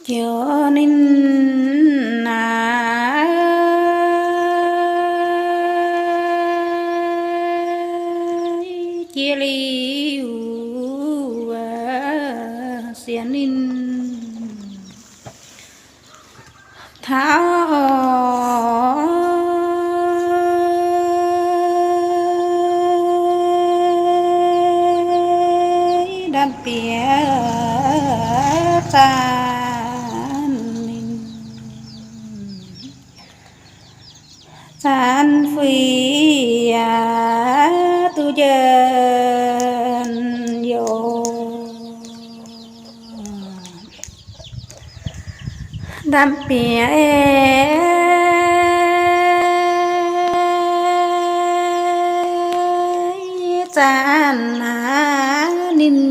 Joux ninh naaiv jiex liuz sienx ninh taux ndamv bieqc zaanv ninh, zaanv fuix yaac duqv njien-youh. Ndamv bieqc zaanv naaiv ninh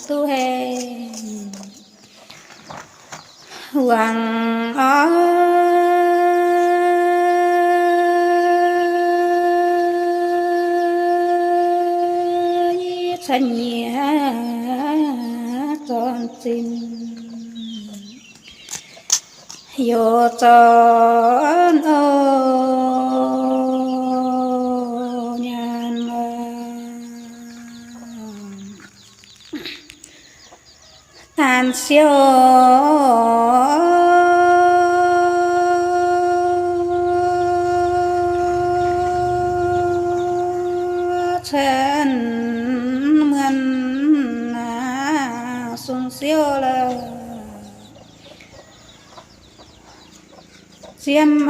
duqv haengh wangc orv ca'nyiex zorn-zinh, youh zorn oc nyaanh. Daanh siouv cuotv muonh sung siouv lorqc. Ziemv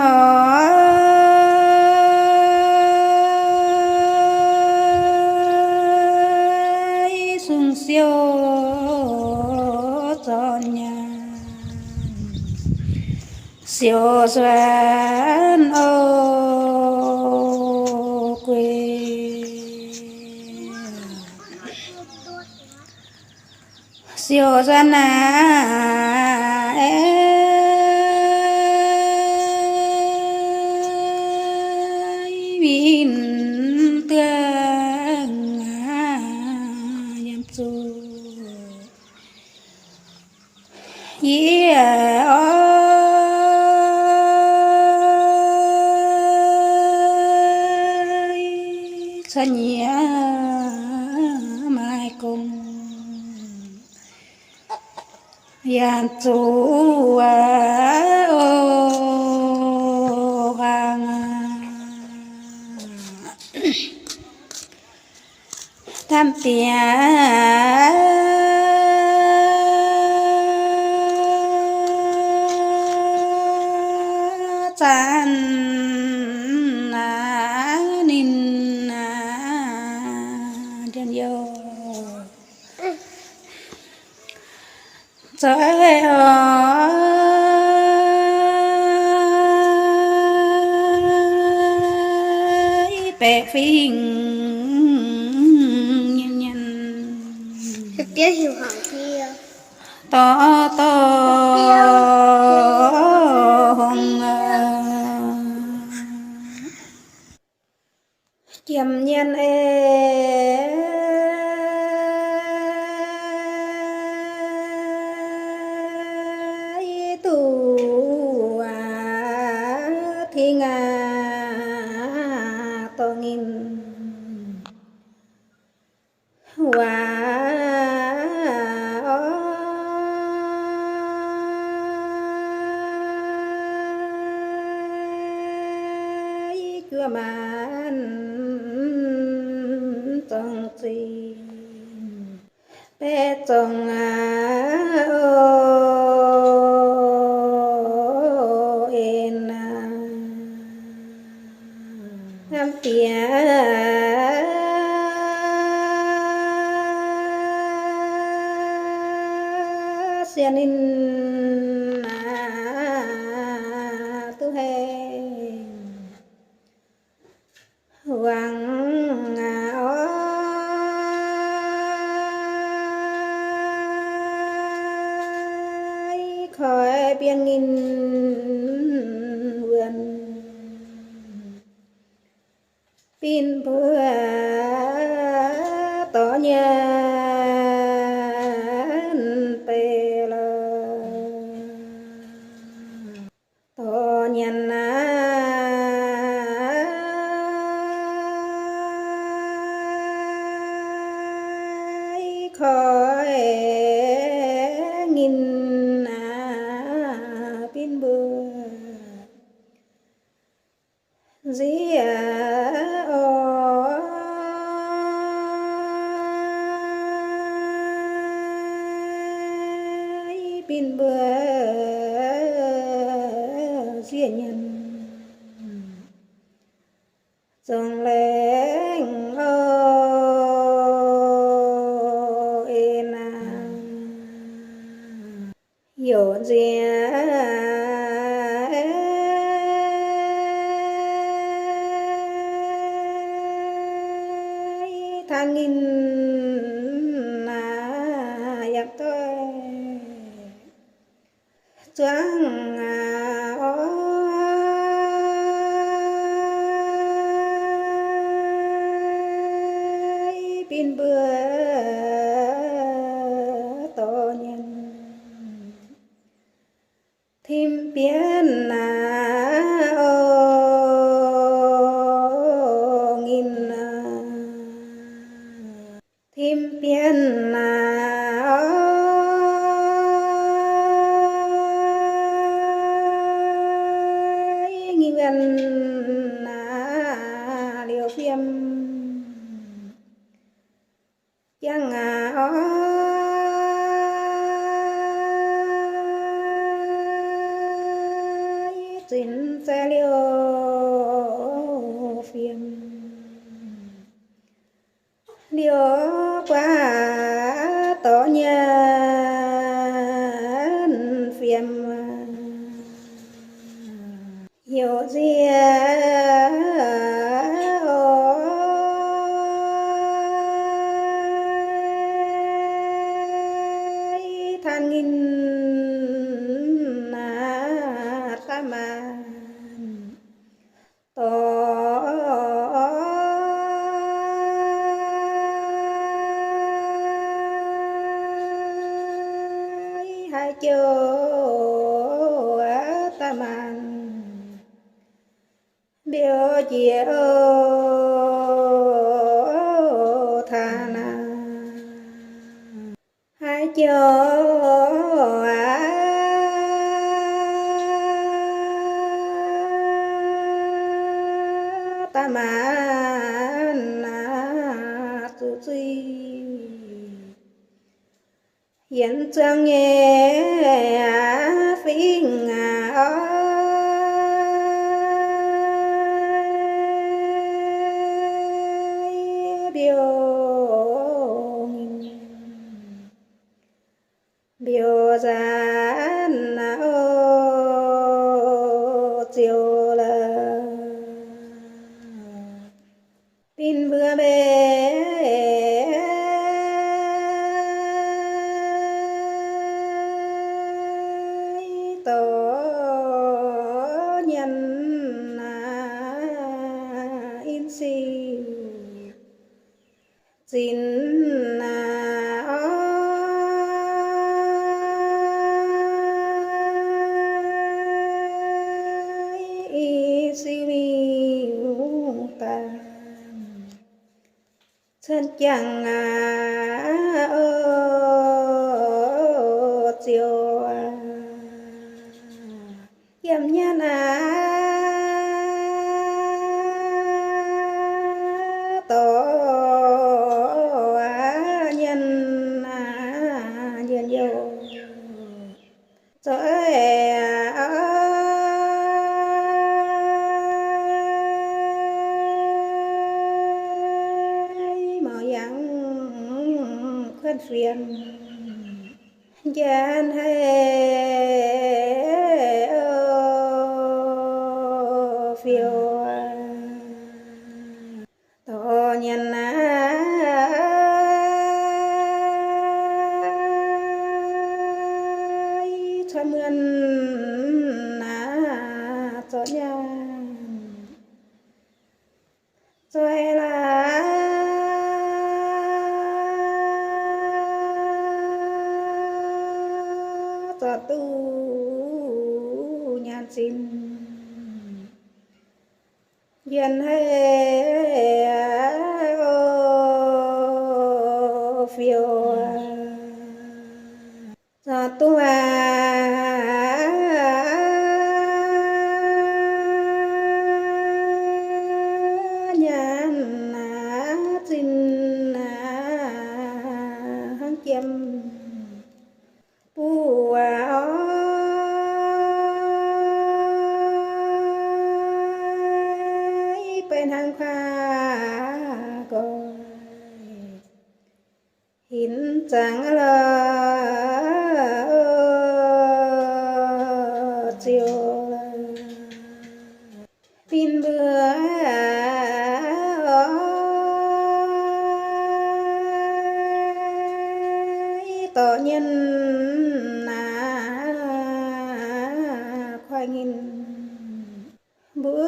oix sung siouv zorn nyaanh, siouv nzuonx oc guei. Siouv nzuonx naaiv winh duqv yiem zuqc yie oix ca'nyiex maaih gong yaac zuqc oc hlang. Ndamv bieqc zaanv naaiv ninh njien-youh zoih oix baeqc fingx nyiemc nyiemc, dorh dorh hungh, jiem nyienz ei duqv tingx aqv, dorh nyim waac oix juov maanc zorng-zinh baeqc zorng aqv, o, en aqv. Ndamv bieqc sienx ninh duqv haengh wangc oix koiv bienv ninh wuonh, bin mbuo dorh nyanc bei koiv nyinh binv mbuo nziev oc, binv mbuo nziev nyanc zongh laengz oc, eix naaiv youc nziex tangv nyinh yaac doix zuangx oc, binv mbuo dorh nyanc tim bienv oc, nyinh tim bienv oc, nyinh wuonh liouh fiem jangx oc, zinx zaih liouh fiem, liouh guaav dorh nyanc fiem, youc nziex oc, tangv nyinh daaih maanc dorh haaix jouh daaih maanc mbiouh jiex oc, taux naaiv haaix jouh daaih maanc zuqc zuiz yienx zuangx nyei fingx oc, mbiouh nyinh mbiouh nzaanx oc, ziouc la'guaih binv mbuo mbenc dorh nyanc in siu zinx oc, i siu miuc daaih cuotv jangx oc, ziouc yiem nyanc aqv, dorh nyanc aqv, njien-youh zoih maux yangh kuotv fiem, njien-youh fiou dorh nyanc aqv, cuotv muonh aqv, zorqv nyanc zoih laaix, zorqv duqv nyanc zinx, njien-youh oc, fiou, za'gengh aav nyanc zinh hnangv jiem buov oc. Baeqc hnangv kuaaiv gorx hinc zaangc lorh ziouc bin mbuo oix dorh nyienh naaic kuaaiv nyienh mbuo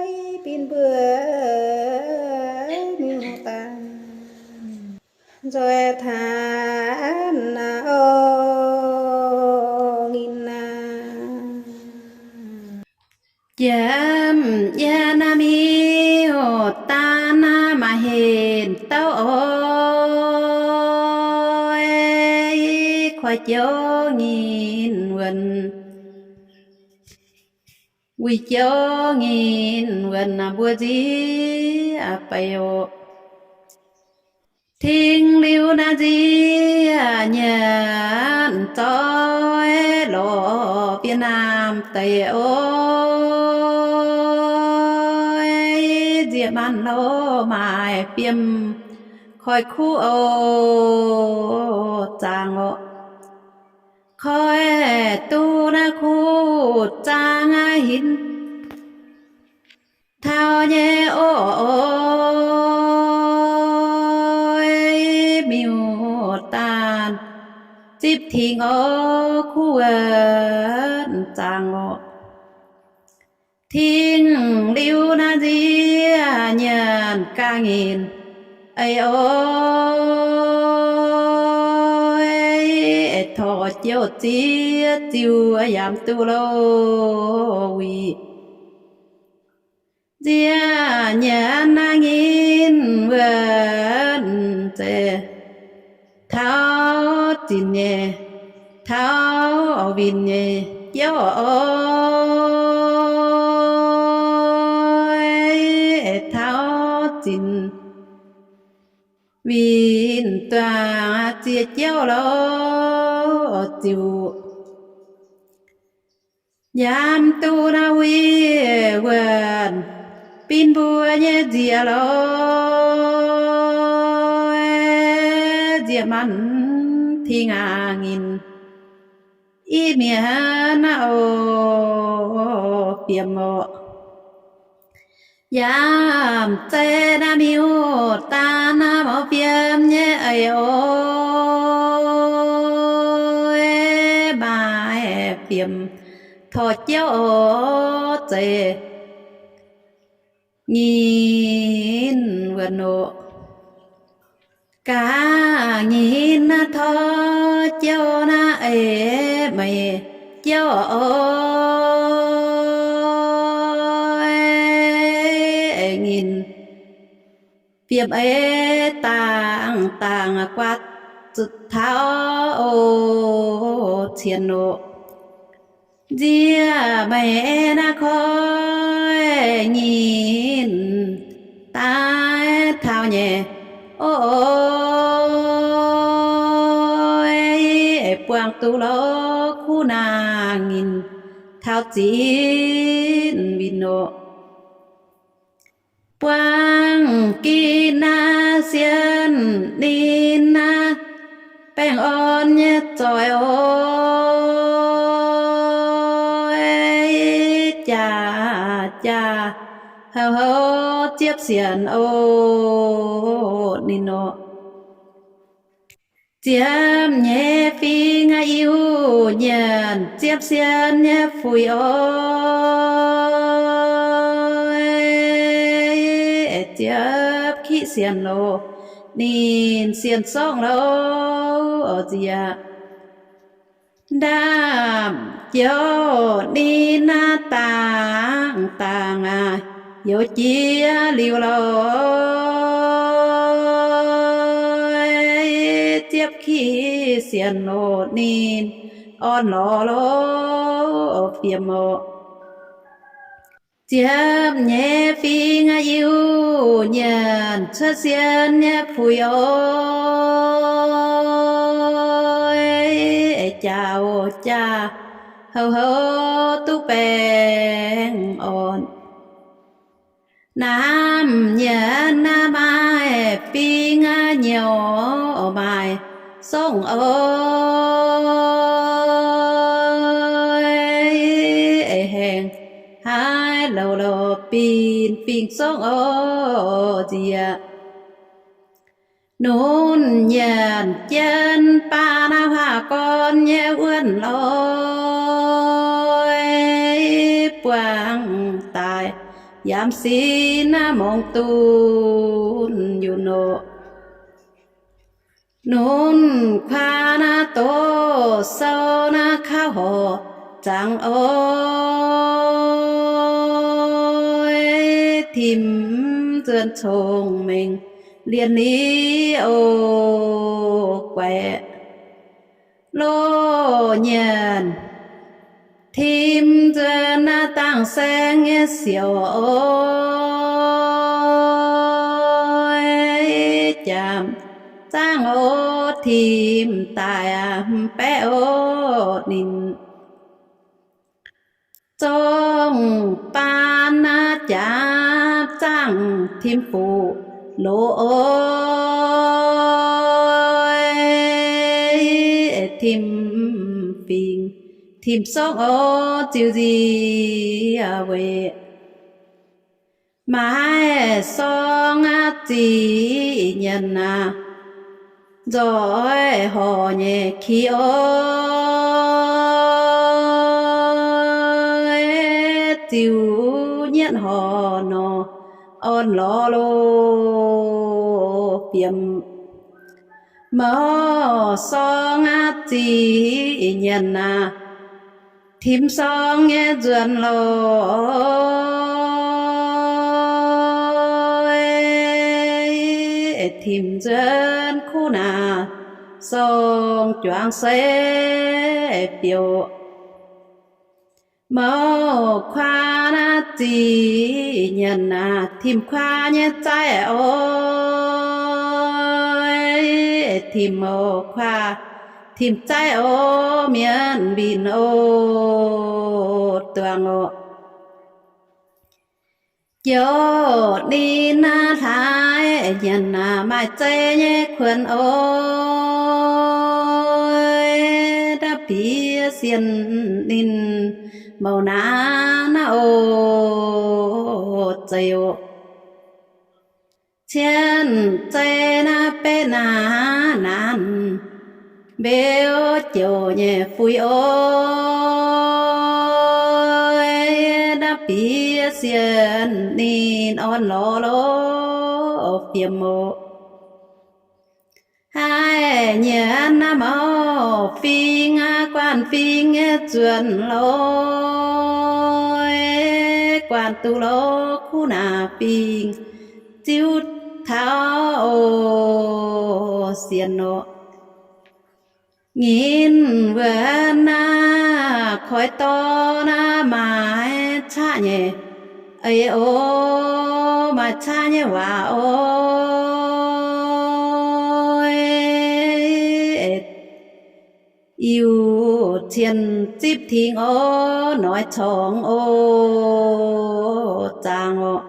oix bin mbuo miuc-daan nzoih taanx oc nyienh aac. Jiem yiem naaiv miuc-daan naaiv maaih hinc douv oc, kuaaiv jouv nyienh wuonc, wuic jouv nyienh wuonc mbuo nziex beic oc. Tengx liuz naaiv nziex nyanc zoih lorz Việt Nam deic oc, nziex maanc nor maaih fiem koi kuv oc zaangc oc. Koi duqv naaiv kuv zaangc aav hinc taux nyei oc, miuc-daan zipv tingx oc, kuv wuonc zaangc oc. Tengx liuz naaiv nziex nyanc ga'nyinc eix oc, torqv jouv ziex ziuh yaac duqv loh wuic. Nziex nyanc naaiv nyienh wuonc zeiz taux zinc nyei, taux winh nyei jouv oc, taux zinc winh duangc ziex jouv loh ziouc yaac duqv naaiv wuic wuonc bin mbuo nyei nziex loh, nziex maanc tingx aac nyienh i mienh naaiv oc, fiem oc. Yaac zeiz naaiv miuc-daan naaiv mouc fiem nyei eix oc, maaih fiem torqv jouv oc, zeiz nyienh wuonc oc. Ga'nyienh naaiv torqv jouv naaiv eix meic jouv oc, nyienh fiem eix dangh dangh guatc zuqc taux oc, cien oc. Nziex meic naaiv koi nyienh daaih taux nyei oc, buangh duqv loh kuv naang nyienh taux zinc winh oc. Buangh ginv naaiv sienx ninh naaiv baengh orn nyei zoih oc, jaax jaax houc houc ziepv sienx oc ninh oc. Ziepv nyei fingx Iu-Mienh, ziepv sienx nyei fuix oc, ziepv kiqv sienx loh, ninh sienx sorngv loh nziex. Ndaamv-joux ninh naaiv dangh dangh aac, Youz jiex liuz lorz ziepv ki sienx oc, ninh orn lorz lorz fiem oc. Ziepv nyeic fing Iu-Mienh cuotv sien nyei puix oc, jaax jaax houc houc duqv baengh orn. Naamh nyanc naaiv maaih fing nyouc maaih songv oc, haengh haaix louc louc binc fing songv oc nziex. Nunc nyanc jienv baav naaiv huaav gorn nyei wuonh lorz buangh daaih yaac sin naaiv mongh dunh yunh oc. Nunc kuaav naaiv doqc sou naaiv kauv horc zaangc oc, tim nzuonx cong-mengh lienh liz oc guaix. Loz nyanc tim nzuonx naaiv dangh saeng nyei siouc oc, jaamc zaangv oc, tim daaih mv baeqv oc ninh. Zongh baan naaiv jaapv zaangv tim fuqv loz oc, tim fingx tim songv oc ziux nziex weic. Maaih sorng aqv ziqc nyanc aac, nzoih horc nyei ki oc, ziux nyietv horc nor orn lorz loh fiem. Mouc sorng aqv ziqc nyanc aac, tim sorng nyei nzuonx loh, tim nzuonx kuv naaic sorng juangc se biouc. Mouc kuaav naaiv ziqc nyanc aac, tim kuaav nyei zaaiv oc, tim mouc kuaav, tim zaaiv oc, mienv mbienc oc, duangc oc. Joux ninh naaiv hlaax nyanc aac, maaih zei nyei kuonx oc, ndapv bieqc sienh ninh mouc naanc naaiv oc, zeiz oc. Cien zei naaiv betv naanc naanc, mbeux joux nyei fuix oc, ndapv bieqc sienh ninh orn lorz loh fiem oc. Haih nyanc naaiv mouc fing aqv, guanh fing nyei nzuonx loh, guanh duqv loh kuv naaic fingx ziouv taux oc, sienx oc. Nyinc wuonx naaiv koiv dorh naaiv maaih caqv nyei eix oc, maaih caqv nyei waac oc, iu cien zipv tingx oc, noic corngx oc, zaangc oc.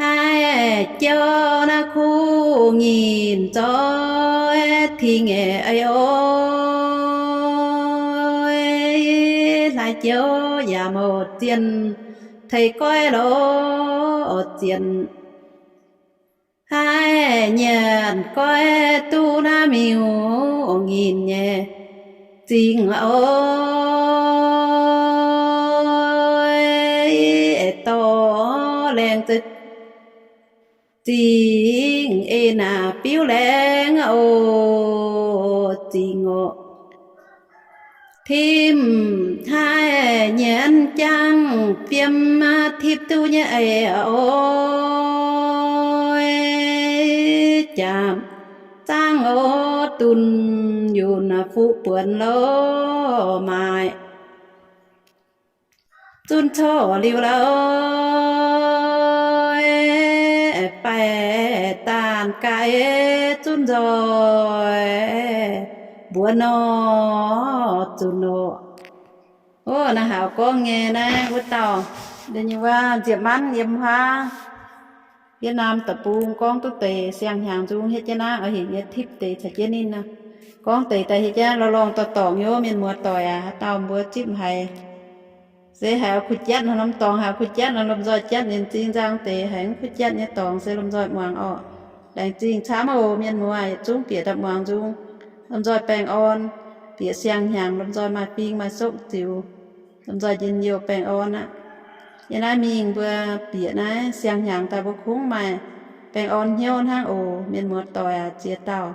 Haih jouv naaiv kuv nyinc zoih tengx eix oc, hlaax jouv yaac mouc zienh teix goiv loh zienh. Haih nyanc goiv duqv naaiv miuc nyinc nyei zingx oc, dorh laengz zingx en aac, biuv laengz oc, zingx oc. Timv taaih nyienz jangv fiem, tipv duqv nyei eix oix jaax, zaangv oix dunh yunh fuqv buonc loh maaic. Zunv coqv liuz loh, baeqc daanh gaax zunv nzoih mbuox nor zunc oc. Ov, naaiv haaix gorngv nyei naaiv wuov dauh, ninh nyei wuov nziepc manv yiem huaav Yietc Naamh Deic-Bung gorngv duqv deix siang-hnyangx nzung hietv jienv naaiv oix hinc nyei tipv deix caux jienv ninh nor. Gorngv deix daaih hietv jienv lorh lorngh dorh dorngc nyei mienh muoz-doic aac, haaix dauh mbuo zipv haiz se haiz kuh jatv nor, norm dorngx haiz kuh jatv nor, lomh nzoih jatv nyei m'zing nzang deix, haiz mv kuh jatv nyei dorngx se lomh nzoih muangx orqc. Laengz zingh camv oc mienh muoz, yietc zungv bieqc daaih muangx nzung, lomh nzoih baengh orn, bieqc siang-hnyangx lomh nzoih maaih fing maaih sopv ziux, lomh nzoih njien-youh baengh orn aqv. Yie naaiv mingh mbuo bieqc naaiv siang-hnyangx daaih mbuo kungx maaih baengh orn hnyouv hnangv oc mienh muoz-doic aac, ziex dauh.